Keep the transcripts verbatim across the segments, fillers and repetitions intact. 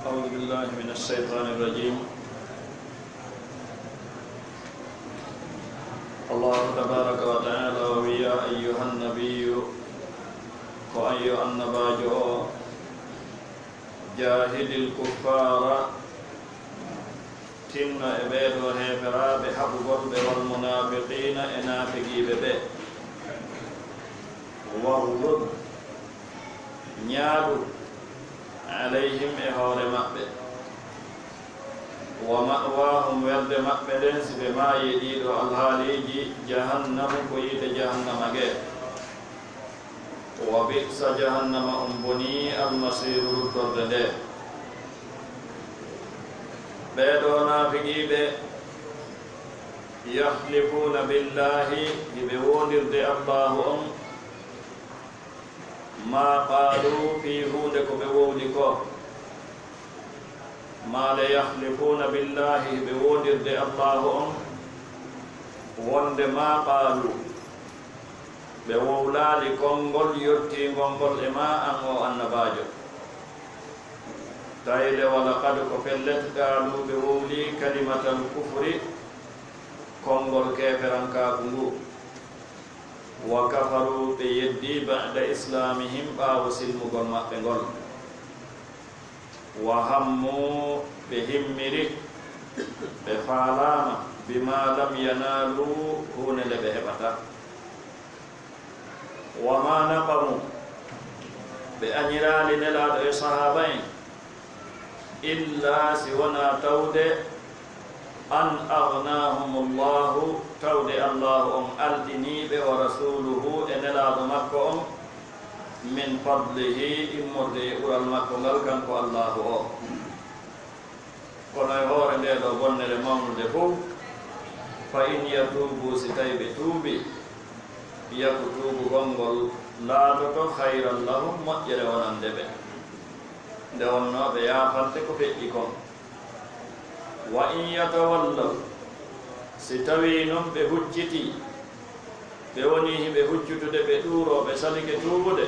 أعوذ بالله من الشيطان الرجيم. الله تبارك وتعالى ويا أيها النبي، ko an yo annabaajo o, جاهد الكفار, tinno e ɓee ɗoo heeferaaɓe haɓugol ɓe, والمنافقين, e naafiqiiɓe ɓe, واغلظ, ñaaɗu, عليهم, e hoore maɓɓe, ومأواهم, werde maɓɓe nden, si ɓe maayii e ɗii ɗoo alhaaliiji, جهنم, ko yiite jahannama ngee. وبئس, jahannama on bonii, المصير, ruttorde nde. Ɓee ɗoo naafiqiiɓe, يحلفون بالله, hiɓe woondirde Allaahu on, ما قالوا, fii huunde ko ɓe wowli ko. Maa le يحلفون بالله, hiɓe woondirde Allaahu on, wonde ما قالوا, ɓe wowlaali konngol yottiingol ngol e maa, an oo annabaajo. Tawi le, ولقد, ko pellet, قالوا, ɓe wowlii, كلمة الكفر, konngol keeferankaaku ngu. وكفروا, ɓe yeddii, بعد إسلامهم, ɓaawo silmugol maɓɓe ngol. وهموا, ɓe himmiri, ɓe faalaama, بما لم ينالوا, huunde nde ɓe heɓataa. وما نقموا, ɓe añiraali Nelaaɗo e sahaaba en, إلا, si wonaa tawde, أن أغناهم الله, tawde Allaahu on alɗinii ɓe, ورسوله, e Nelaaɗo makko on, من فضله, immorde e ɓural makko ngal, kanko Allaahu o. Kono e hoore ndee ɗoo bonnere mawnunde fow, فإن يتوبوا, si tawii ɓe tuubii, يك, tuubugol ngol laatoto, خيرا لهم, moƴƴere wonande ɓe. Nde wonnoo ɓe yaafante ko feƴƴi kon. وإن يتولوا, si tawii non ɓe huccitii, ɓe wonii hiɓe huccutude, ɓe ɗuuroo, ɓe salike tuubude,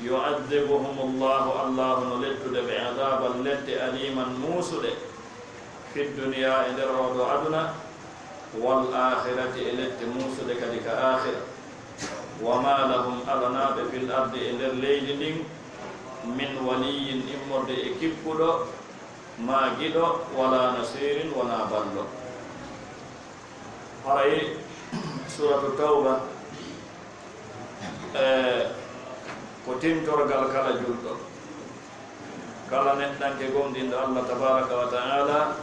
يعذبهم الله, Allaahu no lettude ɓe, عذابا, lette, أليما, muusuɗe, في الدنيا, e nder oo ɗoo aduna, والآخرة, e lette muusuɗe kadi ka aakhira. وما لهم, alanaa ɓe, في الأرض, e nder leydi ndin, من ولي, immorde e kippuɗo, maa giɗo, ولا نصير, wonaa ballo. Haray Suuratu Tawba, e, ko tintorgal kala julɗo, kala neɗɗanke gomɗinɗo Allah tabaaraka wa ta'aala,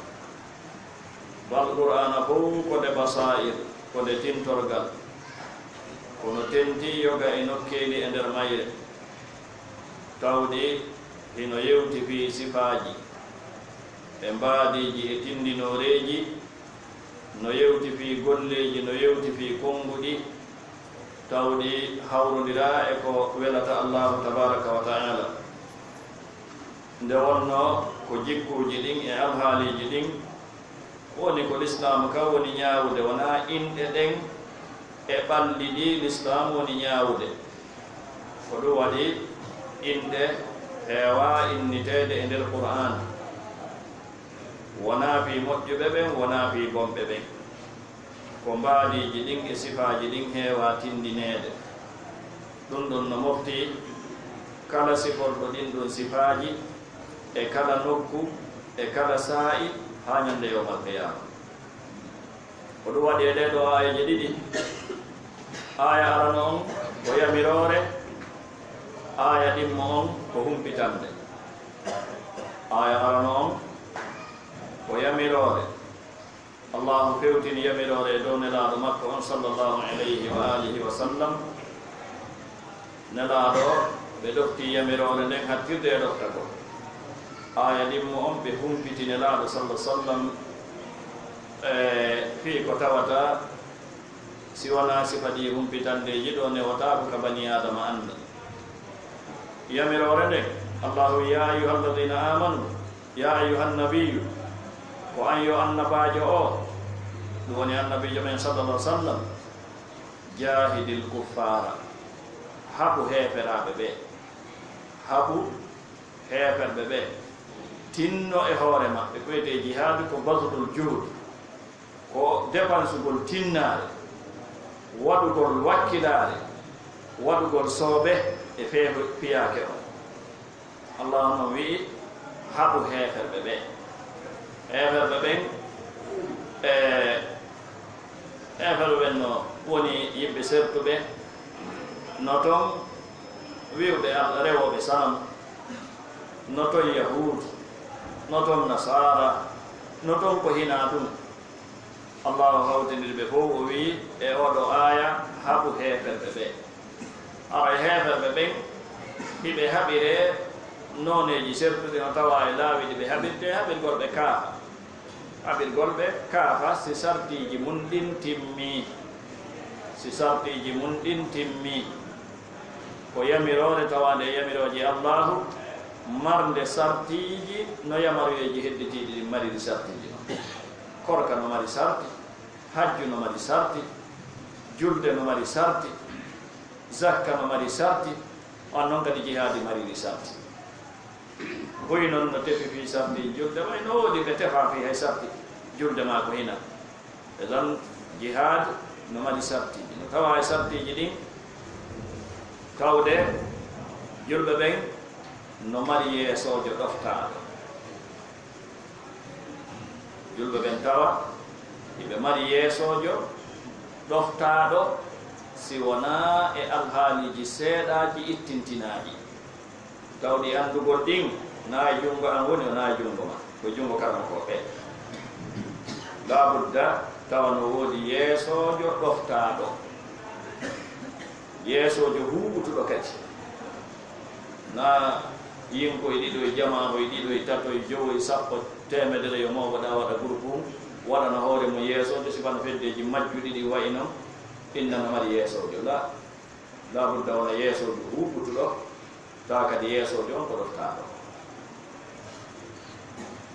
bal Qur'aana fow ko nde basaa'ir, ko nde tintorgal, kono tentii yoga e nokkeeli e nder mayre, tawɗi hino yewti fii sifaaji e mbaadiiji e tinndinooreeji, no yewti fii golleeji, no yewti fii konnguɗi, tawɗi hawrondiraa e ko welata Allaahu tabaaraka wa ta'aala. Nde wonnoo ko jikkuuji ɗin e alhaaliiji ɗin woni ko Lislaamu kan woni ñaawude, wonaa inɗe ɗen e ɓalli ɗi Lislaamu woni ñaawude. Ko ɗum waɗi inɗe heewaa inniteede e nder Qur'aana. Wonaa fii moƴƴuɓe ɓen, wonaa fii bonɓe ɓen. Ko mbaadiiji ɗin e sifaaji ɗin heewaa tinndineede. Ɗum ɗon no mofti kala siforɗo ɗin ɗon sifaaji e kala nokku e kala saa'i haa ñande yawmal qiyaama. Ko ɗum waɗi e ɗee ɗoo aayeeje ɗiɗi, aaya arano on ko yamiroore, aaya ɗimmo on ko humpitande. Aaya arano on ko yamiroore. Allaahu fewtini yamiroore e dow Nelaaɗo makko on, sallallahu alayhi wa alihi wa sallam. Nelaaɗo, ɓe ɗoftii yamiroore nden hattirde e ɗoftagol. Aaya ɗimmo on ɓe humpiti Nelaaɗo salla sallam, e fii ko tawata si wonaa sifa ɗii humpitandeeji ɗoo newotaako ka banii Aadama annda. Yamiroore nden, Allaahu wi'i, "Yaa ayyuhal ladiina aamanu, yaa ayyuhan nabiyyu," ko an yo annabaajo oo, ɗum woni annabiijo men sallallahu alaihi wasallam, "jaahidil kuffaara," haɓu heeferaaɓe ɓee, haɓu heeferɓe ɓee, tinno e hoore maɓɓe. Ko wiyetee jihaadu ko bazlul juhd, ko dépensugol tinnaare, waɗugol wakkilaare, waɗugol soobe e feehu fiyaake on. Allahu non wi'i, haɓu heeferɓe ɓee. Heeferɓe ɓen, e heeferɓe ɓen no woni yimɓe sertuɓe, no ton wi'uɓe Alla rewooɓe sanam, no ton Yahuudu, no ton Nasaara, no ton ko hinaa ɗum. Allahu hawtindiri ɓe fow, o wi'i e oo ɗoo aaya, haɓu heeferɓe ɓee. Haray heeferɓe ɓen, hiɓe haɓiree nooneeji sertuɗi no tawaa e laawi ɗi ɓe haɓirtee, haɓirgol ɓe kaafa. Haɓirgol ɓe kaafa si sartiiji mun ɗin timmii. Si sartiiji mun ɗin timmii. Ko yamiroore tawaande e yamirooje Allaahu, marnde sartiiji no yamaruyeeji hedditiiɗi ɗin mariri sartiiji non. Korka no mari sarti, hajju no mari sarti, julde no mari sarti, zakka no mari sarti, on non kadi jihaadi mariri sarti. Buy non no tefi fii sarti julde, way no woodi ɓe tefaa fii hay sarti julde maa ko hinaa. Idan, jihaad no mari sartiiji, no tawaa e sartiiji ɗin, tawde julɓe ɓen no mari yeesoojo ɗoftaaɗo. Julɓe ɓen tawa hiɓe mari yeesoojo ɗoftaaɗo, si wonaa e alhaaliiji seeɗaaji ittintinaaɗi. Tawɗi anndugol ɗin, naa e junngo an woni, o naa e junngo ma, ko junngo karamokooɓe. Laabudda tawa no woodi yeesoojo ɗoftaaɗo, yeesoojo huuɓutuɗo kadi. Naa yinkoy ɗiɗo e jamaahoy ɗiɗo e tato e jowo e sappo, teemedere yo mawɓe ɗaa waɗa groupe, waɗana hoore mum yeesoojo, sifa no feddeeji majjuɗi ɗi wayi non, inna no mari yeesoojo. Laa, laabudda wona yeesoojo huuɓutuɗo. Tawa kadi yeesoojo on ko ɗoftaaɗo.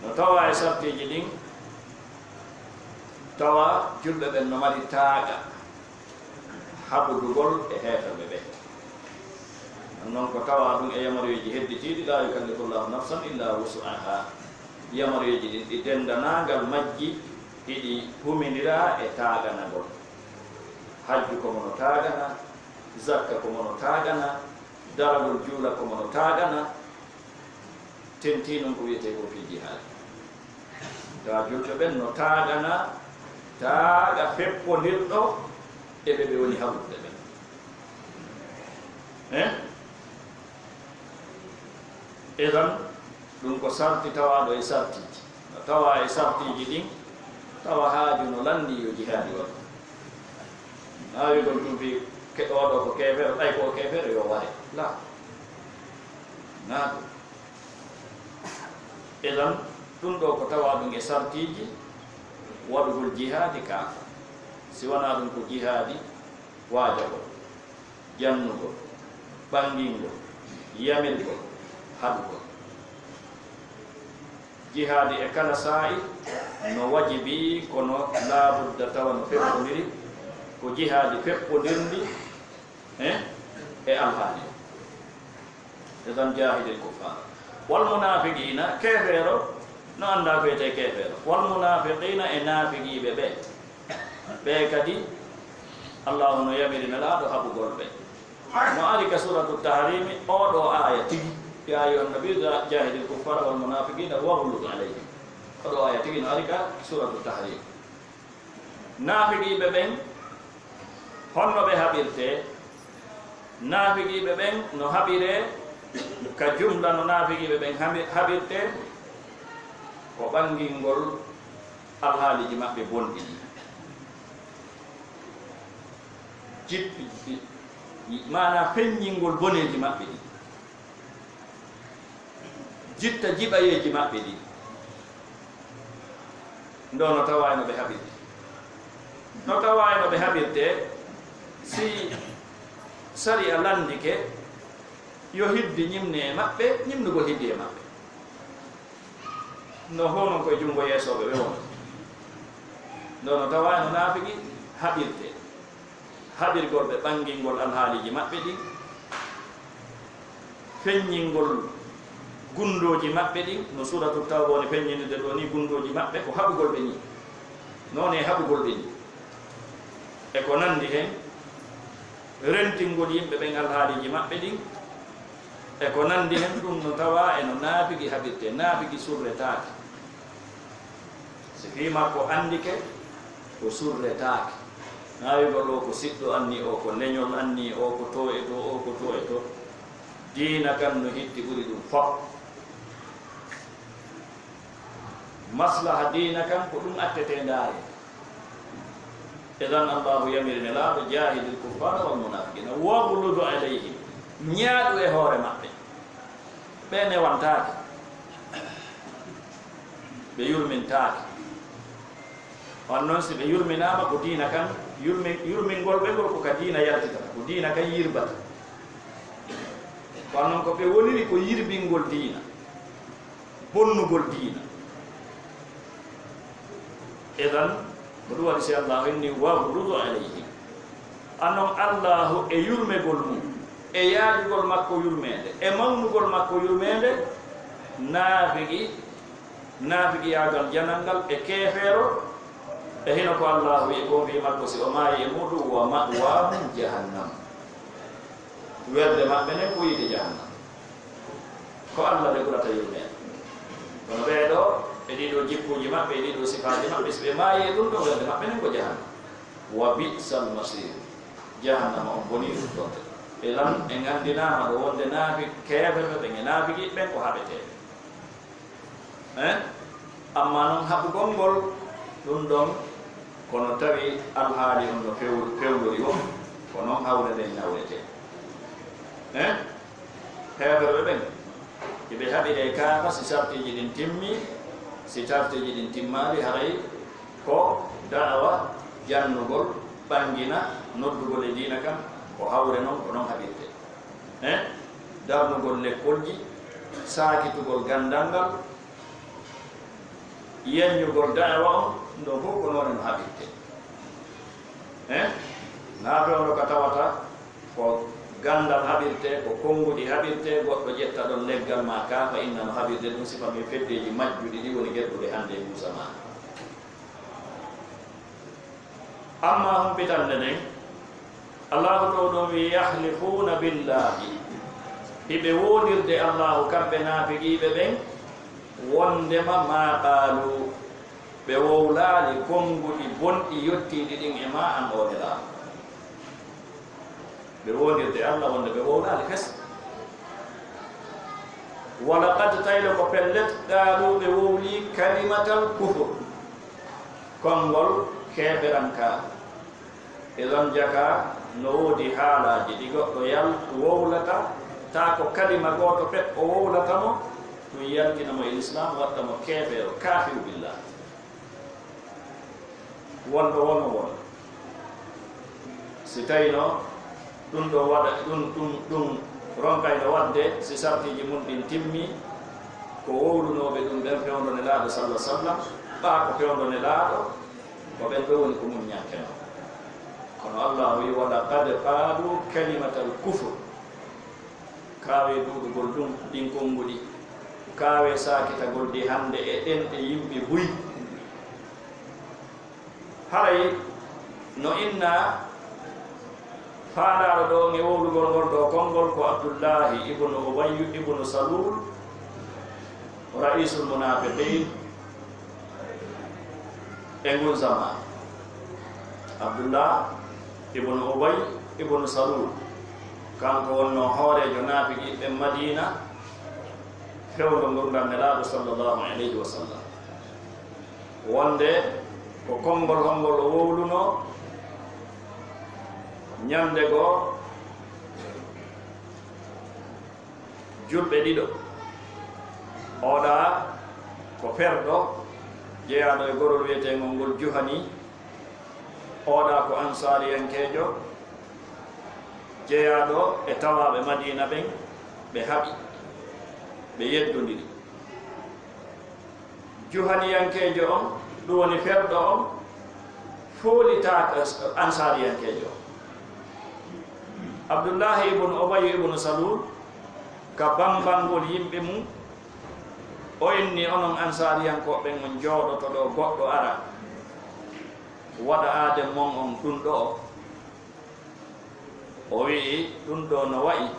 No tawaa e sartiiji ɗin, tawa julɓe ɓen no mari taaga haɓudugol e heeferɓe ɓen. Non ko tawaa ɗum e yamaruyeeji hedditiiɗi, "Laa yukallifu Llaahu nafsan illaa wus'ahaa." Yamaruyeeji ɗin ɗi denndanaagal majji hiɗi humindiraa e taaganagol. Hajju ko mo no taagana, zakka ko mo no taagana, daragol juula ko mo no taagana, tentii non ko wiyetee ko fii jihaadi. Tawa julɓe ɓen no taagana, taaga feppondirɗo e ɓe ɓe woni haɓude ɓen. Eh? Idan, ɗum ko sarti tawaaɗo e sartiiji. No tawaa e sartiiji ɗin, tawa haaju no lanndii yo jihaadi waɗu. Naa wi'gol ɗum fii ke-, oo ɗoo ko keefeero, ɓay ko o keefeero yo ware. Laa. Naa ɗum. Idan, ɗum ɗoo ko tawaa ɗum e sartiiji waɗugol jihaadi kaafa. Si wanaa ɗum ko jihaadi waajagol, jannugol, ɓanngingol, yamirgol, haɗugol. Jihaadi e kala saa'i no wajibi, kono laabudda tawa no feppondiri, ko jihaadi feppondirndi, eh, e alhaali. Idan jaahidil kuffaar. Wal munaafiqiina, keefeero, no anndaa ko wiyetee keefeero. Wal munaafiqiina, e naafiqiiɓe ɓe. Ɓe kadi, Allaahu no yamiri Nelaaɗo haɓugol ɓe. No ari ka Suuratu Tahriimi, oo ɗoo aaya tigi, "Yaa ayyuhan nabiyyu jaahidil kuffaara wal munaafiqiina waghluz alayhim." Oo ɗoo aaya tigi no ari ka Suuratu Tahriimi. Naafiqiiɓe ɓen, honno ɓe haɓirtee? Naafiqiiɓe ɓen no haɓiree, ka jumla no naafiqiiɓe ɓen haɓi-, haɓirtee, ko ɓanngingol alhaaliiji maɓɓe bonɗi ɗin. Jippi, maanaa feññingol boneeji maɓɓe ɗin. jitta jiɓayeeji maɓɓe ɗin. Ndo no tawa e no ɓe haɓirte. No tawa e no ɓe haɓirte, si sariya lanndike, yo hiddi ñimne e maɓɓe, ñimnugol hiddi e maɓɓe. No honon koye junngo yeesooɓe ɓe won. Ndo no tawa e no naafigi haɓirte. Haɓirgol ɓe ɓanngingol alhaaliiji maɓɓe ɗin, feññingol gunndooji maɓɓe ɗin, no Suuratu Tawba woni feññinirde ɗoo nii, gunndooji maɓɓe ko haɓugol ɓe nii, noone haɓugol ɓe nii, e ko nanndi heen, rentingol yimɓe ɓen alhaaliiji maɓɓe ɗin, e ko nanndi heen, ɗum no tawa e no naafigi haɓirte, naafigi surretaake. Si fii makko anndike, ko surretaake. Naawigol o ko siɗɗo anni, o ko leñol anni, o ko to e to, o ko to e to. Diina kan no hitti ɓuri ɗum fof. Maslaha diina kan ko ɗum attetee ndaare. Idan Allahu yamiri Nelaaɗo, "Jaahidil kuffaara wal munaafiqiina wagluz alayhim." Ñaaɗu e hoore maɓɓe. Ɓe newantaake. Ɓe yurmintaake. On noon, si ɓe yurminaama, ko diina kan, yurmi-, yurmingol ɓe ngol ko ka diina yaltitata, ko diina kan yirbata. Kono noon, ko ɓe woniri ko yirbingol diina, bonnugol diina. Idan, ko ɗum waɗi si Allahu inni, "Wagluz alayhim." Anon Allahu e yurmegol mum, e yaajugol makko yurmeende, e mawnugol makko yurmeende, naafigi, naafigiyaagal janal ngal e keefeero, e hino ko Allahu wi'i kon fii makko, si o maayi e muuɗum, "Wa ma'waahum jahannam." Welde maɓɓe nden ko yiite jahannam. Ko Allah de ɓurata yurmeende. Kono ɓee ɗoo, e ɗii ɗoo jikkuuji maɓɓe, e ɗii ɗoo sifaaji maɓɓe, si ɓe maayi e ɗum ɗoo, welde maɓɓe nden ko jahannam. "Wa bi'sal masiir." Jahannama on bonii ɗum ɗon. E lan, en anndinaama ɗo wonde naafi-, keefeɓe ɓen e naafiqi ɓen ko haɓeteeɓe. Eh? Amma non haɓugol ngol, ɗum ɗon, kono tawi alhaali on no few-, fewndori on, ko non hawre nden nawretee. Eh? Heeferɓe ɓen, iɓe haɓiree kaafa si sartiiji ɗin timmi, si sartiiji ɗin timmaali, haray ko da'awa, jannugol, ɓanngina, noddugol e diina kan, ko hawre non, ko non haɓirtee. Eh? Darnugol lekkolji, saakitugol ganndal ngal, yeññugol da'awa on, ɗum ɗon fof ko noone no haɓirtee. Eh? Naa fewndo ka tawata ko ganndal haɓirtee, ko konnguɗi haɓirtee, goɗɗo ƴetta ɗon leggal maa kaafa inna no haɓirde ɗum, sifa min feddeeji majjuɗi ɗi woni gerɗude hannde e buusa maa. Amma humpitannde nden, Allaahu to ɗon wi'i, "Yahlifuuna billaahi," hiɓe woondirde Allaahu kamɓe naafiqiiɓe ɓen, wonndema maa qaaluu, ɓe wowlaali konnguɗi bonɗi yottiiɗi ɗin e maa an oo Nelaaɗo. Ɓe woondirde Allah wonde ɓe wowlaali fes. Wala qad tayla ko pellet, qaaluu ɓe wowlii kalimatal kufur, konngol keeferankaaku. E ɗon jaka no woodi haalaaji ɗi goɗɗo yal wowlata, taa ko kalima gooto pet o wowlata mo, ɗum yaltina mo e lislaam, watta mo keefeero, kaafiru billah. Wonɗo won o won. Si tawino ɗum ɗo waɗa, ɗum, ɗum, ɗum ronkayno waɗde, si sartiiji mum ɗin timmi, ko wowlunooɓe ɗum ɓen fewndo Nelaaɗo salla sallam, ɓaa ko fewndo Nelaaɗo, ko ɓen ɗo woni ko mum ñakkeno. Kono Allah wi'i, "Wala qad qaalu kalimatal kufr." Kaawee duuɗugol ɗum, ɗin konnguɗi. Kaawee saakitagol ɗi hannde e ɗenɗe yimɓe buy. Haray no inna faalaaɗo ɗo e wowlugol ngol ɗo konngol ko Abdullahi ibnu Ubayyu ibnu Salul, ra'isul munaafiqiin e ngun zamaanu. Abdullah ibnu Ubay ibnu Salul, kanko wonno hooreejo naafiqiiɓe Madiina, fewndo ngurndan Nelaaɗo sallallahu alayhi wa sallam. Wonde ko konngol honngol o wowlunoo ñannde goo, julɓe ɗiɗo, Oɗa ko ferɗo jeyaaɗo e gorol wiyeteengol ngol Juhani. Oɗa ko ansaariyankeejo jeyaaɗo e tawaaɓe Madiina ɓen, ɓe haɓi, ɓe yeddondiri. Juhaniyankeejo on, ɗum woni ferɗo on, foolitaaka ansaariyankeejo on. Abdullahi ibn Ubayy ibn Salul, ka bambangol yimɓe mum, o inni, "Onon ansaariyankooɓe ɓen, on jooɗoto ɗo, goɗɗo ara, waɗa aaden mon on ɗum ɗo." O wi'i, "Ɗum ɗo no wa'i,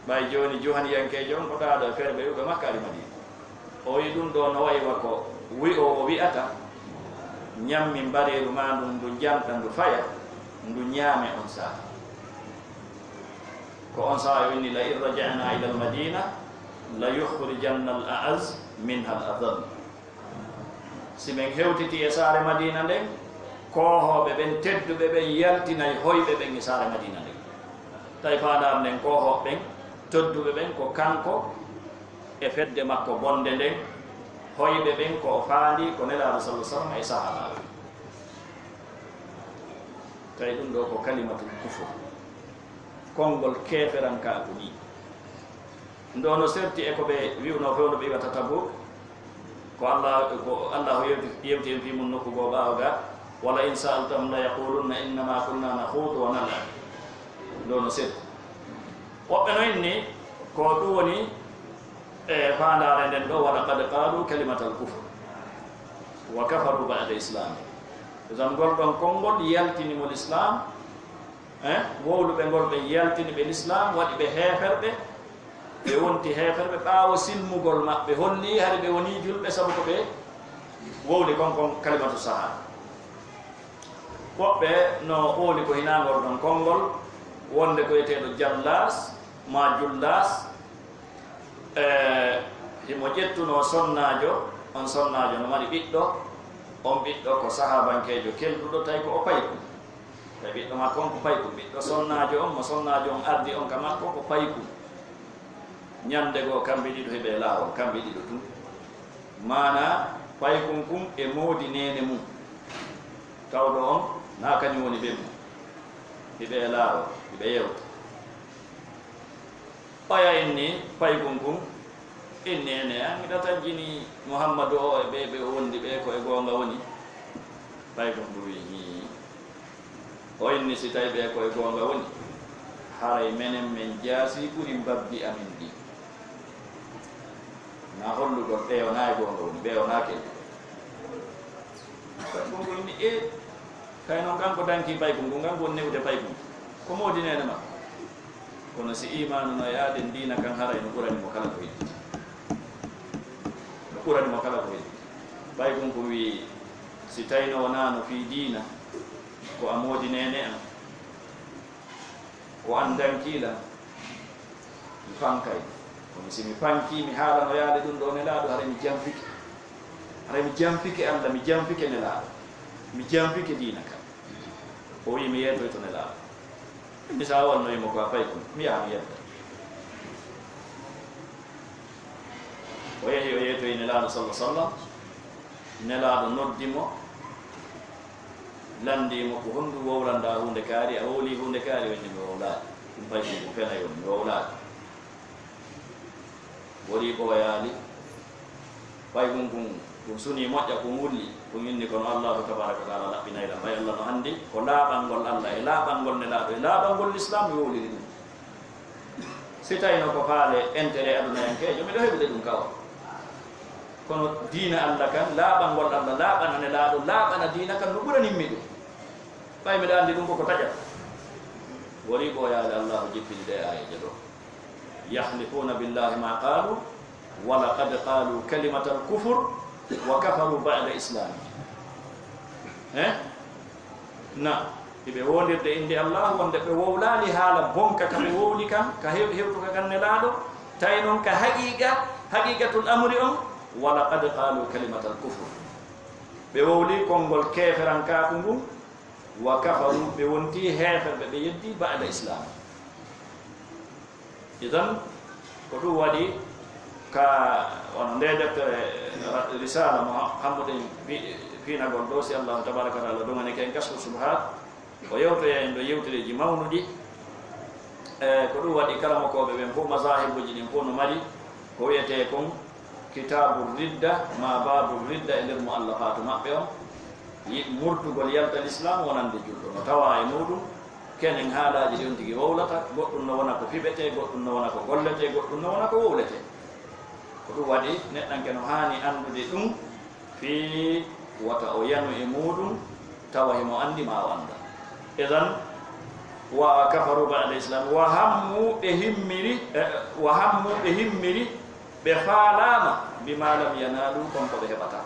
ɓay jooni Juhaniyankeejo on ko ɗaaɗo e ferɓe iwɓe Makka ari Madiina." O wi'i, "Ɗum ɗo no wa'i wa ko wi'oowo wi'ata, ɲammi mbareeru maa ndun, ndu janɗa, ndu faya, ndu ɲaame on saaha." Ko on saaha o inni, "La in raja'na ila al-Madina, la yukhrijanna al-a'azz minha al-adhall." Si men hewtiti e saare Madiina nden, koohooɓe ɓen tedduɓe ɓen yaltinay hoyɓe ɓen e saare Madiina nden. Tawi faandaare nden, koohooɓe ɓen tedduɓe ɓen ko kanko e fedde makko bonde nden, hoyɓe ɓen ko o faandi ko Nelaaɗo sallallahu alaihi wasallam e sahaabaaɓe. Tawi ɗum ɗo ko kalimatul kufur, konngol keeferankaaku ni. Ndo no serti e ko ɓe wi'unoo fewndo ɓe iwata Tabuk, ko Allah, ko Allah yewti, yewti en fii mun nokku goo ɓaawo ga, "Wala in sa'altahum la yaqulunna innama kunna nakhudu wa nal'ab." Ndo no serti. Woɓɓe no inni ko ɗum woni e faandaare nden ɗo, "Wa laqad qalu kalimatal kufr wa kafaru ba'da islamihim." Idan ngol ɗon konngol yaltini mo lislaam, eh, wowluɓe ngol ɓe yaltini ɓe lislaam, waɗi ɓe heeferɓe, ɓe wonti heeferɓe ɓaawo silmugol maɓɓe, holli hari ɓe wonii julɓe sabu ko ɓe wowli kon, kon kalimatu sahaada. Woɓɓe no wowli ko hinaa ngol ɗon konngol, wonde ko wi'eteeɗo Jallaas maa Jullaas, e, himo ƴettunoo sonnaajo, on sonnaajo no mari ɓiɗɗo, on ɓiɗɗo ko sahaabankeejo kelɗuɗo, tawi ko o paykun. Tawi ɓiɗɗo makko on ko paykun, ɓiɗɗo sonnaajo on, mo sonnaajo on ardi on ka makko, ko paykun. Ɲande goo, kamɓe ɗiɗo hiɓe e laawol, kamɓe ɗiɗo tun. Maanaa, paykun kun e moodi neene mun. Tawɗo on, naa kaɲun woni ben mun. Hiɓe e laawol, hiɓe yewta. Oya inni paykun kun, inni, "Ene, an miɗa tanjini Muhammadu o e ɓe, ɓe o wondi ɓe, ko e goonga woni?" Paykun kun wi'i, "Hii." O inni, "Si tawi ɓe ko e goonga woni, haray menen men jaasi ɓuri mbabbi amen ɗin." Na hollugol ɓe o naa e goonga woni, ɓe o naa kelɗi. Paykun kun inni, "E, kay non kanko danki paykun kun, kanko woni newde paykun. Ko moodi neene makko." Kono si iimaanu no e aaden diina kan, haray no ɓurani mo kala ko hedditi. No ɓurani mo kala ko hedditi. Paykun kun wi'i, "Si tawino wonaano fii diina, ko a moodi neene an, ko an danki lan, mi fankay. Kono si mi fanki, mi haalanoyaali ɗum ɗo Nelaaɗo, haray mi janfike. Haray mi janfike Allah, mi janfike Nelaaɗo, mi janfike diina kan." O wi'i, "Mi yeetoyto Nelaaɗo." Misaawol no yimo ko a paykun, mi yaha mi yedda. O yehi, o yeetoyi Nelaaɗo sallallahu alaihi wasallam. Nelaaɗo noddi mo, lanndii mo, "Ko honɗum wowlanɗaa huunde kaari? A wowlii huunde kaari?" O inni, "Mi wowlaali. Ɗum paykun ko fenay woni, mi wowlaali." Waɗi ɓooyaali. Paykun kun, kun sunii moƴƴa, kun wulli, kun inni, "Kono Allaahu tabaaraka wa taala laɓɓinay lan. Ɓay Allah no anndi ko laaɓangol Allah e laaɓangol Nelaaɗo e laaɓangol Lislaam, mi wowliri ɗum. Si tawino ko faale intérêt adunayankeejo, miɗo heɓude ɗum kawai. Kono diina Allah kan, laaɓangol Allah, laaɓana Nelaaɗo, laaɓana diina kan, no ɓuranimmi ɗum. Ɓay miɗo anndi ɗum koko taƴata." Waɗi ɓooyaali, Allaahu jippini ɗee aayeeje ɗoo. "Yahlifuuna billaahi maa qaalu, wa laqad qaalu kalimatal kufr, wa kafaru ba'da islaamihim." Eh? Na, hiɓe wowlirde innde Allaahu, wonde ɓe wowlaali haala bonka ka ɓe wowli kan, ka hew-, hewtuka kan Nelaaɗo, tawi non ka haqiiqa, haqiiqatul amri on, "Wa laqad qaalu kalimatal kufr." Ɓe wowli konngol keeferankaaku ngun, "Wa kafaru", ɓe wonti heeferɓe, ɓe yeddi ba'da islaam. Idan, ko ɗum waɗi Ka wano nde deftere ra-, Risala mo ha-, hammuɗen fi-, fiinagol ɗo, si Allahu tabaraka wa taala doŋani ken Kashfu Subhat, o yewtoya en ɗo yewtereeji mawnuɗi. E, ko ɗum waɗi karamokooɓe ɓen fof, mazahibuji ɗin fof no mari ko wiyetee kon Kitabu Ridda, ma Babu Ridda e nder mu'allafatu maɓɓe on. Yi-, murtugol yalta Lislaam wonande julɗo, no tawa e muɗum kenen haalaaji ɗi on tigi wowlata, goɗɗum no wona ko fiɓetee, goɗɗum no wona ko golletee, goɗɗum no wona ko wowletee. Ko ɗum waɗi neɗɗanke no haani anndude ɗum fii wata o yanu e muɗum tawa himo anndi maa o anndaa. Idan, wa kafaru ba'da islam, wa hammu, ɓe himmiri, eh, wa hammu, ɓe himmiri, ɓe faalaama, bima lam yanalu, kon ko ɓe heɓataa.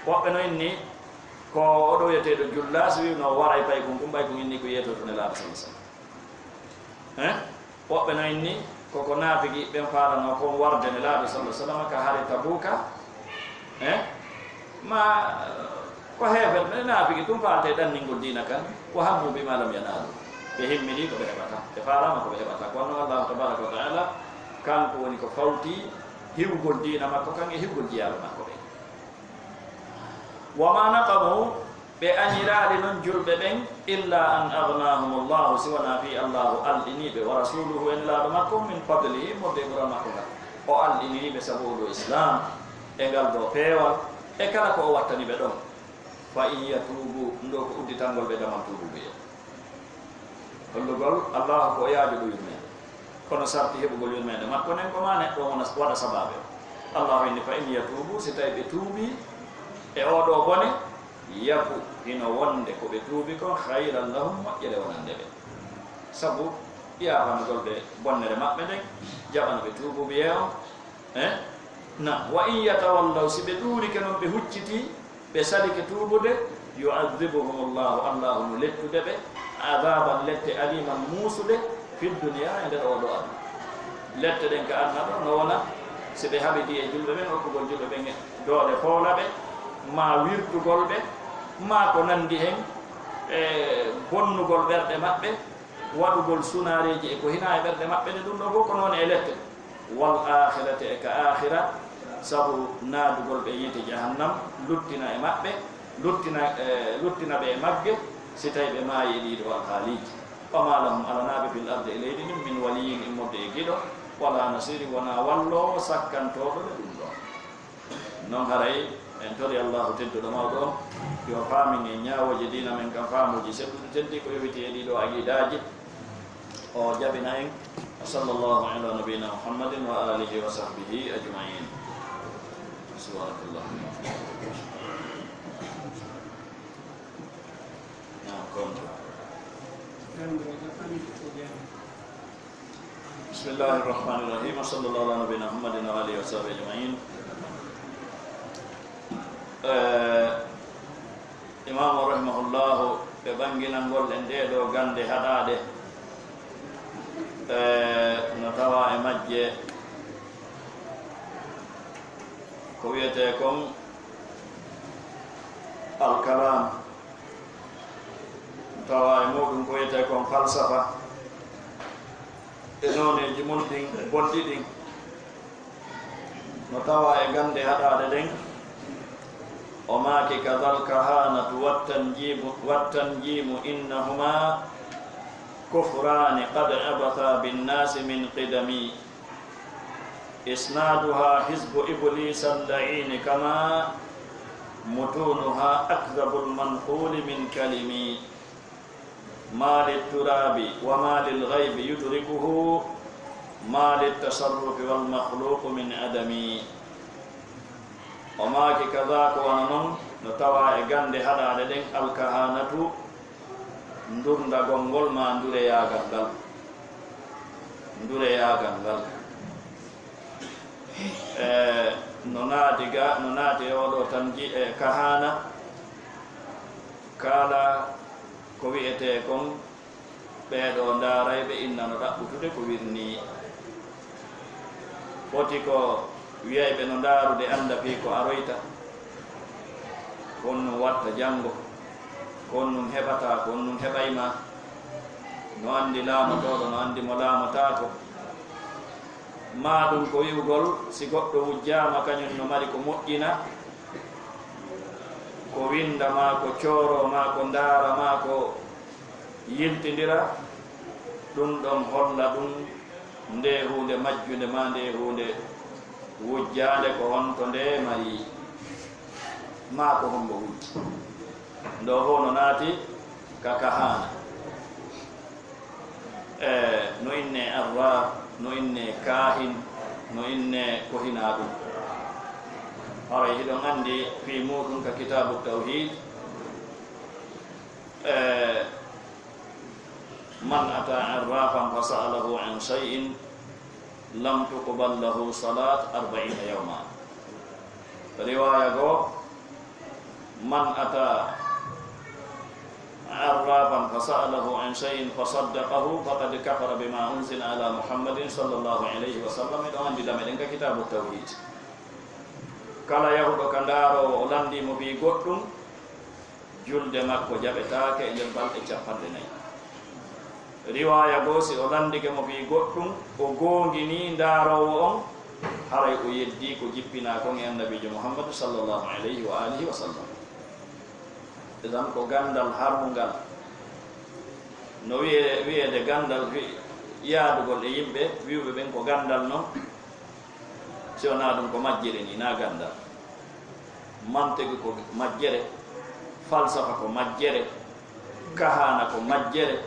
Woɓɓe no inni ko oɗo wiyeteeɗo Jullaas wi'uno o waray paykun, kun paykun inni ko yeetoto Nelaaɗo sallallahu alaihi wasallam. Eh? Woɓɓe no inni ko ko naafigi ɓen faalano kon warde Nelaaɗo sallallahu alaihi wasallam ka hare Tabuka. Eh? Ma ko heeferɓe naafigi tun faalata e ɗanningol diina kan, wa hammu bima lam yanalu. Ɓe himmini ko ɓe heɓata, ɓe faalaama ko ɓe heɓata. Ko wonno Allahu tabaraka wa taala, kanko woni ko fawti hiwgol diina makko kan e hiwgol jiyaaɓe makko ɓen. Wa ma naqamu, ɓe añiraali non julɓe ɓen, illa an aghnahumullahu, si wonaa fii Allahu alɗinii ɓe, wa rasuluhu, e Nelaaɗo makko, min fadlihi, modde e ɓural makko ngal. O alɗinii ɓe sabu oo ɗoo Islaam, e ngal ɗoo peewal, e kala ko o wattani ɓe ɗon. Fa in yatuubu, ɗum ɗoo ko udditangol ɓe damal tuubuye. Hollugol Allahu ko o yaajuɗo yurmeende. Kono sarti heɓugol yurmeende makko nden ko maa neɗɗo on wona, waɗa sabaabe. Allahu inni, fa in yatuubu, si tawi ɓe tuubii e oo ɗoo bone, yaku, hino wonde ko ɓe tuubi kon, khayran lahum, moƴƴere wonande ɓe. Sabu yaafanagol ɓe bonnere maɓɓe nden, jaɓana ɓe tuubuubiyee on. Eh? Na, wa in yatawallaw, si ɓe ɗuurike non, ɓe huccitii, ɓe salike tuubude, yu'adhibuhumullahu, Allahu no lettude ɓe, adhaban, lette, aliman, muusude, fid dunya, e nder oo ɗoo aduna. Lette ɗen ka aduna ɗoo no wona, si ɓe haɓidii e julɓe ɓen, okkugol julɓe ɓen doole foola ɓe, maa wirtugol ɓe, maa ko nanndi hen, e bonnugol ɓerɗe maɓɓe, waɗugol sunaareeji e ko hinaa e ɓerɗe maɓɓe, nde ɗum ɗoo fof ko noon e lette. Wal aakhirati, e ka aakhira, sabu naadugol ɓe yiite jahannam, luttina e maɓɓe, luttina, e, luttina ɓe e magge, si tawi ɓe maayi e ɗii ɗoo alhaaliiji. Wa maa lahum, alanaa ɓe, fil ardi, e leydi ndin, min waliyyin, immorde e giɗo, wala nasirin, wonaa walloowo sakkantooɗo ɓe ɗum ɗoo. Non haray en tori Allahu tedduɗo mawɗo on, yo faamin en ñaawooje diina men kan faamuuji selluɗi, teddi ko yowitii e ɗii ɗoo aqidaaji. O jaɓina en. Wa sallallahu ala nabiyina Muhammadin wa alihi wa sahbihi ajma'in. Subhanakallah. Naam, kon. Bismillahir Rahmanir Rahim. Wa sallallahu ala nabiyina Muhammadin wa alihi wa sahbihi ajma'in. Eh, Imaamu rahimahullahu, ɓe ɓanginangol en ɗee ɗoo gannde haɗaaɗe, eh, no tawa e majje ko wiyetee kon alkalam, tawa e muɗum ko wiyetee kon falsafa e nooneeji mum ɗin bonɗi ɗin, no tawa e gannde haɗaaɗe ɗen. O maaki, kadal kahanatu wattanjimu, wattanjimu innahuma kufrani qad abatha binnasi min qidami. Isnaduha hizbu iblisa al-la'ini kama mutunuha akdhabul manquli min kalimi. Ma litturabi wa ma lilghaybi yudrikuhu, ma littasarrufi wal makhluqu min adami. O maaki, kaza ko wano non no tawa e gannde haɗaaɗe ɗen alkahanatu, ndurndagol ngol ma ndureyaagal ngal. Ndureyaagal ngal. E, no naati ga, no naati e oɗo tan ji-, e kahana, kala ko wi'etee kon, ɓee ɗoo ndaaray ɓe inna no ɗaɓɓutude ko wirnii. Foti ko wiyay ɓe no ndaarude annda fii ko aroyta. Ko honɗum watta janngo, ko honɗum heɓata, ko honɗum heɓay ma. No anndi laamotooɗo, no anndi mo laamotaako. Maa ɗum ko wi'ugol, si goɗɗo wujjaama, kañum no mari ko moƴƴina, ko winnda maa, ko cooroo maa, ko ndaara maa, ko yiltindira, ɗum ɗon holla ɗum ndee huunde majjunde maa ndee huunde wujjaande ko honto nde mari, maa ko hombo wujji. Ndo fof no naati ka kahaana. E, no inne arraf, no inne kaahin, no inne ko hinaa ɗum. Haray hiɗon anndi fii muuɗum ka kitaabu tawhid. E, man ata arrafan fa sa'alahu an shay'in lam tuqbal lahu salat arba'ina yawma. Riwaya goo, man ata arrafan fa sa'alahu an shay'in fa saddaqahu faqad kafara bima unzila ala Muhammadin sallallahu alayhi wa sallam. Eɗon anndi dame ɗen ka kitaabu tawhid. Kala yahuɗo ka ndaaroowo, o lanndii mo fii goɗɗum, julde makko jaɓetaake e nder balɗe capanɗe nayi. Riwaaya goo, si o lanndike mo fii goɗɗum, o goonginii ndaaroowo on, haray o yeddii ko jippinaa kon e Annabiijo Muhammadu sallallahu alayhi wa alihi wa sallam. Idan ko ganndal harmungal. No wiye-, wiyeede ganndal fi-, yaadugol e yimɓe, wi'uɓe ɓen ko ganndal non. Si wonaa ɗum ko majjere ni, naa ganndal. Mantigi ko majjere, falsafa ko majjere, kahaana ko majjere,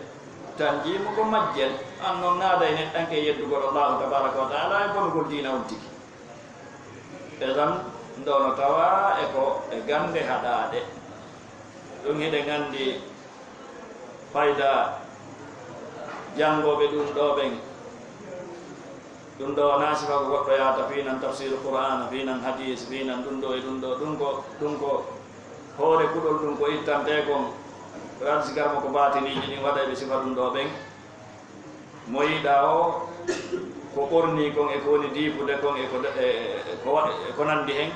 tanjiimu ko majjere. An non naaday neɗɗanke e yeddugol Allahu tabaraka wa taala e bonugol diina on tigi. E tan ndo no tawa e ko e gannde haɗaaɗe. Ɗum hiɗen anndi fayda janngooɓe ɗum ɗo ɓen. Ɗum ɗo wonaa sifa ko goɗɗo yahata fii nan tafsiru Qur'aana, fii nan hadiis, fii nan ɗum ɗo e ɗum ɗo. Ɗum ko, ɗum ko hoore kuɗol, ɗum ko ittantee kon. Ko yaade si garmo ko baatiniiji ɗin waɗa ɓe sifa ɗum ɗo ɓen. Mo yiɗaa o, ko ɓornii kon e ko woni diibude kon e ko de-, e, e ko wa-, e ko nanndi hen.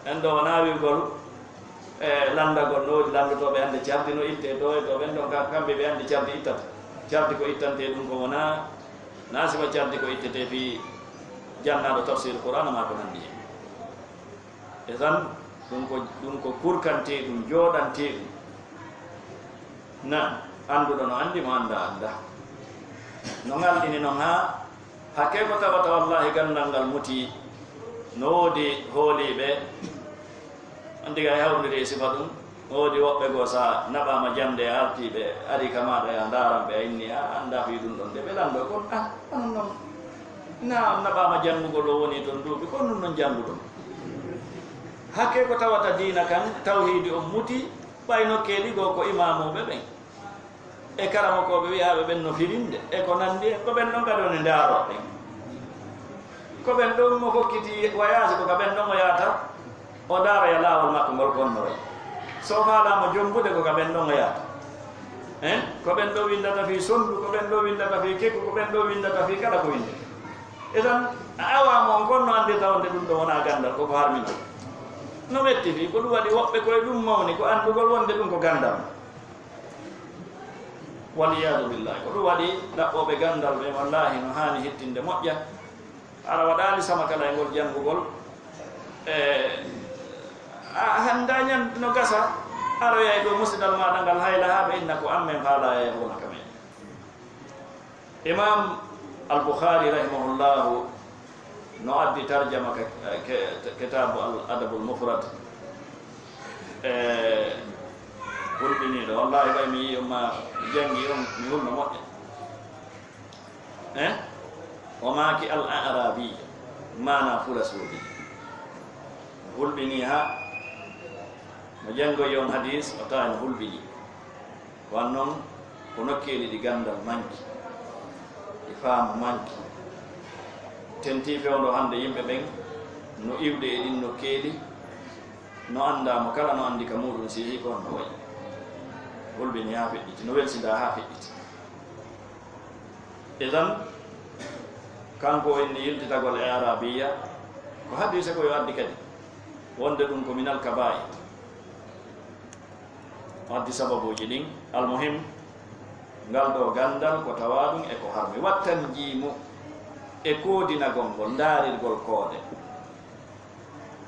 En ɗo wonaa wi'ugol, e, lanndagol no woodi lanndotooɓe hannde cardi no ittee ɗo e ɗo, ɓen ɗon ka-, kamɓe ɓe anndi cardi ittata. Cardi ko ittantee ɗum ko wonaa, naa sifa cardi ko ittetee fii jannaaɗo tafsir Qur'aana maa ko nanndi hen. E tan, ɗum ko, ɗum ko kurkantee ɗum, jooɗantee ɗum. Na, annduɗo no anndi, mo anndaa anndaa. No ngal ini non haa Hakkee ko tawata, wallaahi, ganndal ngal mutii. No woodi hooliiɓe, anndi kay hawrondiri e sifa ɗum. No woodi woɓɓe goo, sa naɓaama jannde, a artii ɓe, ari ka maaɗa, ya ndaaran ɓe, a inni, a anndaa fii ɗum ɗon de, ɓe lanndoo kon, ah, onon non, na on naɓaama janngugol, o woni ton duuɓi, ko ɗum non jannguɗon. Hakkee ko tawata diina kan, tawhiidi on mutii, ɓay nokkeeli goo ko imaamuuɓe ɓen. E karamokooɓe wi'aaɓe ɓen no firinde, e ko nanndi e ko ɓen ɗon kadi woni ndaaroo ɓen. Ko ɓen ɗon mo hokkiti wayaasi, ko ka ɓen ɗon o yahata, o ndaara ya laawol makko ngol ko honno wayi. So o faalaama jombude, ko ka ɓen ɗon o yahata. Hein? Ko ɓen ɗo winndata fii sonndu, ko ɓen ɗo winndata fii kekku, ko ɓen ɗo winndata fii kala ko winndete. E tan, a awaama on kon no anndirta wonde ɗum ɗo wonaa ganndal, ko ko harminaa. No metti fii, ko ɗum waɗi woɓɓe koye ɗum mawni, ko anndugol wonde ɗum ko ganndal. Wal iyaadu billahi. Ko ɗum waɗi ɗaɓɓooɓe ganndal ɓe, wallaahi, no haani hittinde moƴƴa. Hara waɗaali sama kala e ngol janngugol. E, a, hannda ñan no gasa, aroya e ɗo musidal maaɗa ngal hayla haa ɓe inna ko an men faalaa e yahuuna ka men. Imam Al-Bukhari rahimahullahu no addi tarjama ka, ke, Kitaabu Al Adabul Mufrad. E, hulɓiniiɗo. Wallahi, ɓay mi yi'i on ma janngi on, mi hulno moƴƴa. Eh? O maaki al-A'rabi, maana Fulasuuɓe. Hulɓinii haa mo janngoyi on hadiis, o tawi no hulɓinii. Wan non ko nokkeeli ɗi ganndal manki, ɗi faamu manki. Tentii fewndo hannde yimɓe ɓen no iwde e ɗin nokkeeli, no anndaa mo kala no anndi ka muuɗum si yehii ko honno wayi. Hulɓinii haa feƴƴiti, no welsindaa haa feƴƴiti. Idan, kanko o inni yiltitagol e Arabiya, ko hadiise ko yo addi kadi, wonde ɗum ko minal kabaa'ir. O addi sababuuji ɗin. Almuhim, ngal ɗoo ganndal ko tawaa ɗum e ko harmi. Wattan jiimu. E koodinagol ngol, ndaarirgol koode.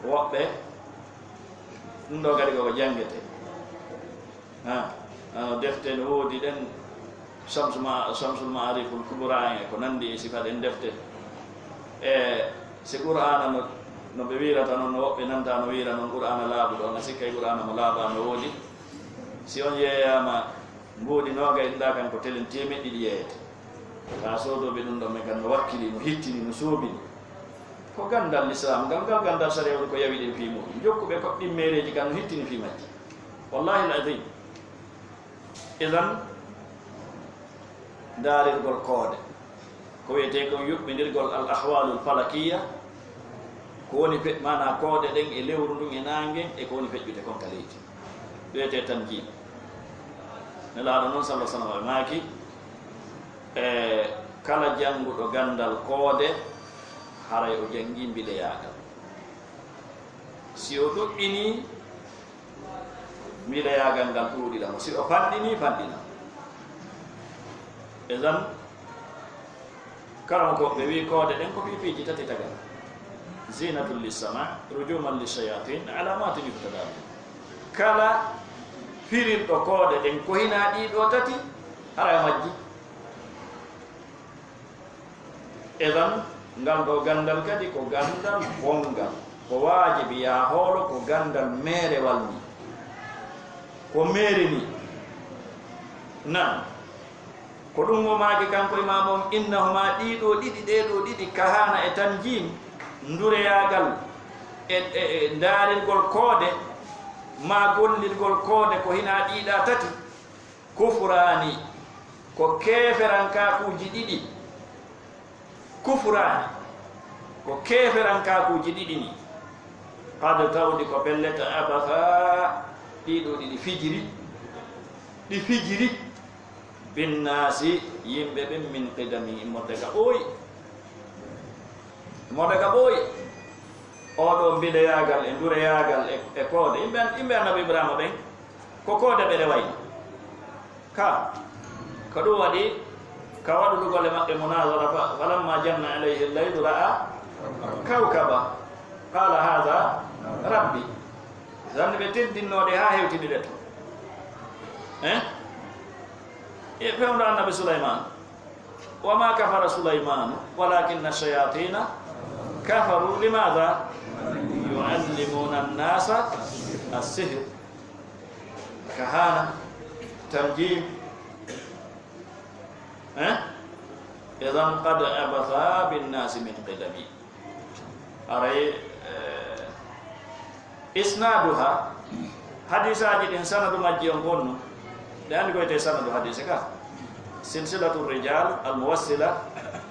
Woɓɓe, ɗum ɗo kadi koko janngete. Ha, ano defte no woodi ɗen, Shamsu Ma-, Shamsul Ma'ariful Kubra en e ko nanndi e sifa ɗen defte. E si Qur'aana no, no ɓe wiirata noon, no woɓɓe nanta no wiira noon, Qur'aana laaɓuɗo, on a sikka e Qur'aana mo laaɓa no woodi. Si on yeeyaama mbuuɗi noogay ɗiɗa kan ko telen teemeɗɗe ɗiɗi yeeyete. Taa soodooɓe ɗum ɗon men kan no wakkili, no hittini, no soobini. Ko ganndal Lislaam ngal, ngal ganndal sariya woni ko yawi ɗen fii muɗum. Jokkuɓe ko ɗimmeereeji kan no hittini fii majji. Wallahi al-azim. Idan, ndaarirgol koode. Ko wiyetee kon yuɓɓindirgol al ahwalul falakiya. Ko woni fe-, maanaa koode ɗen e lewru ndun e naange ngen e ko woni feƴƴude kon ka leydi. Wiyetee tanjiim. Nelaaɗo non, sallallahu alaihi wasallam, maaki, e kala jannguɗo ganndal koode, haray o janngii mbileyaagal. Si o ɗuɗɗinii, mbileyaagal ngal ɗuuɗira mo. Si o fanɗinii, fanɗina. Idan, Karamokooɓe ɓe wi'i koode ɗen ko fii piiji tati tagal. Zinatun lissama, rujuman lishayatin, alamatin yuhtada biha. Kala firirɗo koode ɗen ko hinaa ɗii ɗoo tati, hara majji. Idan, ngal ɗoo ganndal kadi ko ganndal bonngal. Ko waajibi yaa hoolo ko ganndal meerewal nii. Ko meere nii. Naam. Ko ɗum o maaki kanko Imaamu on, innahuma, ɗii ɗoo ɗiɗi, ɗee ɗoo ɗiɗi, kahana e tanjiim, ndureyaagal e, e, e ndaarirgol koode, maa gollirgol koode ko hinaa ɗii ɗaa tati, kufraani, ko keeferankaakuuji ɗiɗi. Kufraani, ko keeferankaakuuji ɗiɗi nii. Qad, tawde ko pellet, abasa, ɗii ɗoo ɗiɗi fijiri, ɗi fijiri. Binnaasi, yimɓe ɓen, min qidami, immorde ka ɓooyi. Immorde ka ɓooyi. Oo ɗoo mbileyaagal e ndureyaagal e, e koode. Yimɓe an-, yimɓe Annabi Ibrahima ɓen, ko koode ɓe rewayno. Ka, ko ɗum waɗi, ka waɗugol e maɓɓe munazara, fa, falamma janna alayhi llaylu ra'a kawkaba. Qala hadha rabbi. Zanni ɓe teddinnoode haa hewtini ɓe to. Eh? E fewndo Annabi Sulaymaan. Wa ma kafara Sulaymaanu walakinna shayatina kafaru. Limadha? Yuallimuna annasa as-sihr. Kahana, tanjim. Eh? Idan qad abasa binnasi min qidami. Aray, eh, isnaduha, hadisaaji ɗin sanadu majji on ko honno? Ɗe anndi ko wiyetee sanadu hadise ka. Silsilatu rijal al muwassila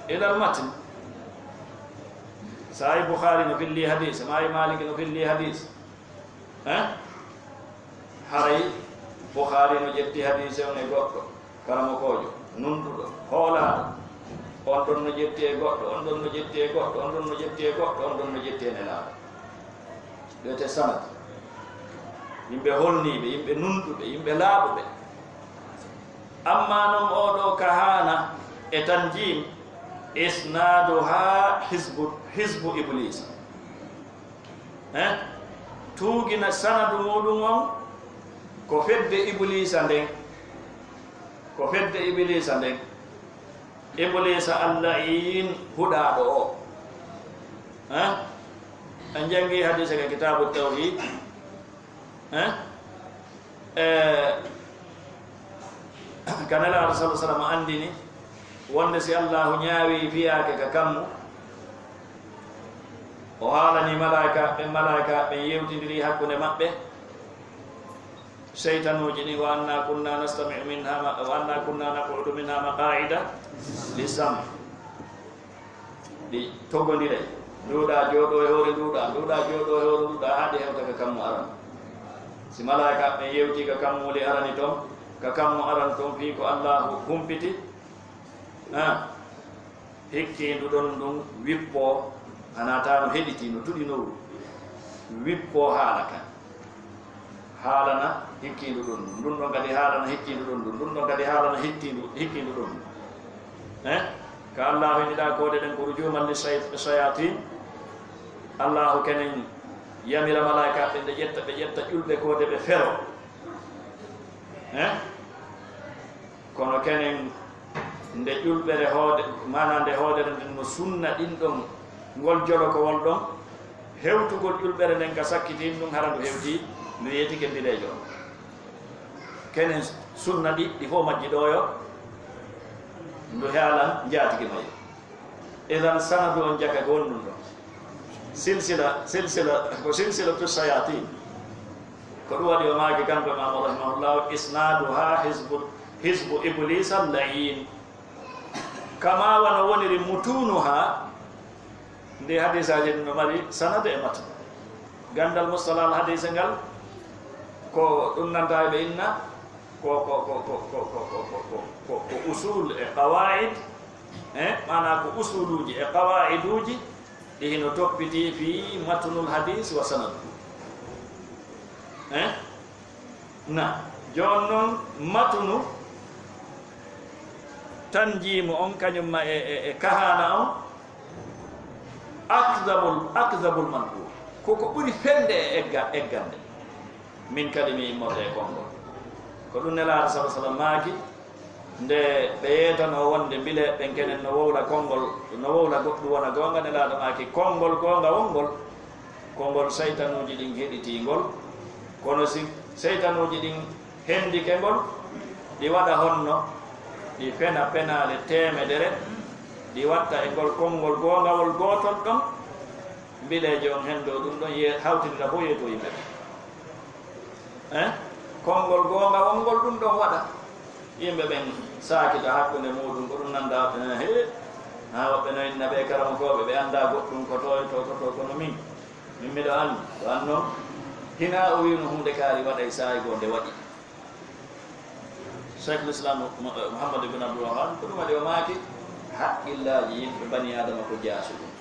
ila al matn. Sahih Bukhari no filli hadise, maayi Maliki no filli hadise. Eh? Haray Bukhari no ƴetti hadise on e goɗɗo karamokoojo, nunɗuɗo, hoolaaɗo. On ɗon no ƴetti e goɗɗo, on ɗon no ƴetti e goɗɗo, on ɗon no ƴetti e goɗɗo, on ɗon no ƴetti e Nelaaɗo. Wiyetee sanad. Yimɓe holniiɓe, yimɓe nunɗuɓe, yimɓe laaɓuɓe. Amma non oo ɗoo kahana e tanjim, isnaduha hizbu, hizbu Iblisa. Eh? Tuugina sanadu muuɗum on ko fedde Iblisa nden. Ko fedde Iblisa nden. Iblisa al-la'iin, huɗaaɗo o. Eh? En janngi hadise ka Kitaabu Tawhid. Eh? Eh, ka Nelaaɗo, sallallahu alaihi wasallam, anndini wonde si Allahu ñaawi fiyaake ka kammu, o haalani malaa'ika ɓen, malaa'ika ɓen yewtindiri hakkunde maɓɓe, seytanuuji ɗin, wa anna kunna nastami'u minha ma-, wa anna kunna naq'udu minha maqa'ida lis-sam'. Ɗi togondiray. Nduuɗa jooɗo e hoore nduuɗa, nduuɗa jooɗo e hoore nduuɗa, haa ɗi hewta ka kammu aran. Si malaa'ika ɓen yewti ka kammuuli arani ton, ka kammu aran ton, fii ko Allaahu humpiti, ha, hikkiindu ɗon ndun wippoo, hanaa taa no heɗitii, no tuɗinoo, wippoo haala kan. Haalana hikkiindu ɗon ndun, ndun ɗon kadi haalana hikkiindu ɗon ndun, ndun ɗon kadi haalana hittiindu, hikkiindu ɗon ndun. Eh? Ka Allaahu yiɗaa koode ɗen ko rujuuman li shay-, shayatin. Allaahu kenen yamira malaa'ikaaɓe ɓe nde ƴetta, ɓe ƴetta ƴulɓe koode ɓe fero. Eh? Kono kenen nde ƴulɓere hoode, maanaa nde hoodere nden no sunna ɗin ɗon, ngol jolokowol ɗon, hewtugol ƴulɓere nden ka sakkitin ɗum hara ndu hewti, ndu yeetike mbileejo on. Kenen sunna ɗi, ɗi fof majji ɗo yo ndu heelan njaatigi mayo. Idan sanadu on jaka ko honɗum ɗo? Silsila, silsila, ko silsilatu shayatin. Ko ɗum waɗi o maaki kanko Imaamu rahimahullahu, "Isnaduha hizbu, hizbu Iblisa al-la'in." Kama wano woniri mutunuha, ndi hadisaaji ɗin no mari sanadu e matnu. Gandal mustalah al hadisa ngal, ko ɗum nanta e ɓe inna, ko, ko, ko usul e qawaid, eh, maanaa ko usuluuji e qawaiduuji, ɗi hino toppiti fii matnul hadis wa sanadu. Eh? Na, jooni non matnu tanjiimu on, kañum ma e, e, e kahana on, akdabul, akdabul manqul. Ko ko ɓuri fende e egga-, eggande. Min kalimi immorde e konngol. Ko ɗum Nelaaɗo sallallaahu alayhi wa sallam maaki, nde ɓe yeetanoo wonde mbile ɓen kenen no wowla konngol, no wowla goɗɗum wona goonga, Nelaaɗo maaki, konngol goonga wonngol, ko ngol seytanuuji ɗin heɗitii ngol. Kono si seytanuuji ɗin hendike ngol, ɗi waɗa honno? Ɗi fena penaale teemedere, ɗi watta e ngol konngol goongawol gootol ɗon, mbileejo on henndoo ɗum ɗon, ye-, hawtindira fof yeetoo yimɓe ɓen. Eh? Konngol goongawol ngol ɗum ɗon waɗa. Yimɓe ɓen saakita hakkunde muuɗum, ko ɗum nannda, eh, he, haa woɓɓe no inna ɓe karamokooɓe, ɓe anndaa goɗɗum ko toy, to, ko to, kono min, min miɗo anndi. Ko an non, hinaa o wi'uno huunde kaari waɗay saa'i goo nde waɗi. Cheikhul Islam Mu-, Muhammad ibn Abdul Wahhab, ko ɗum waɗi o maaki, haqqillaaji yimɓe bani Aadama ko jaasuɗum.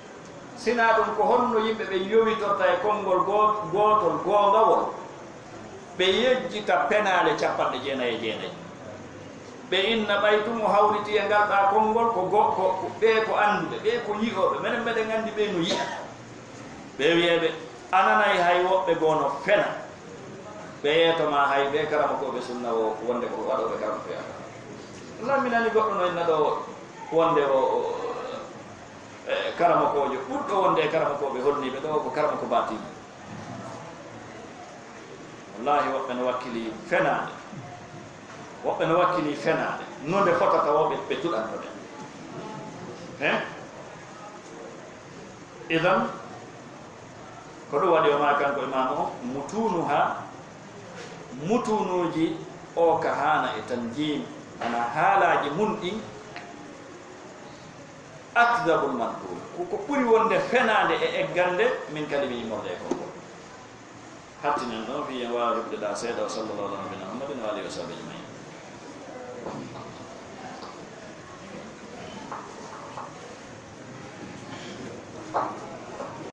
Sinaa ɗum, ko honno yimɓe ɓen yowitorta e konngol goo-, gootol goongawol, ɓe yejjita penaale capanɗe jeenayi e jeenayi? Ɓe inna ɓay tun o hawriti e ngal ɗaa konngol ko go-, ko, ko ɓee ko annduɓe, ɓee ko yi'ooɓe, menen meɗen anndi ɓee no yi'a. Ɓe wi'ay ɓe, a nanay hay woɓɓe goo no fena. Ɓe yeeto ma hay ɓee karamokooɓe sunna o wonde ko waɗooɓe karamokooɓe. Wallahi, mi nani goɗɗo no inna ɗoo wonde o, o, e, karamokoojo ɓurɗo wonde e karamokooɓe holniiɓe ɗoo ko karamoko baatini. Wallahi, woɓɓe no wakkili fenaande. Woɓɓe no wakkili fenaande. No nde fotata o ɓe, ɓe tuɗanto ɓe. He? Idan, ko ɗum waɗi o maa kanko imaamu o, mutuunuha, mutuunuuji o ka haana e tanjiim, ana haalaaji mun ɗin, akdabul manqul. Ko, ko ɓuri wonde fenaande e eggande min kalimi immorde e konngol. Hattinen ɗon, fii en waawa heɓude ɗaa seeɗa, wa sallallahu ala nabiyina Muhammadin wa alihi wa sahbihi ajmain.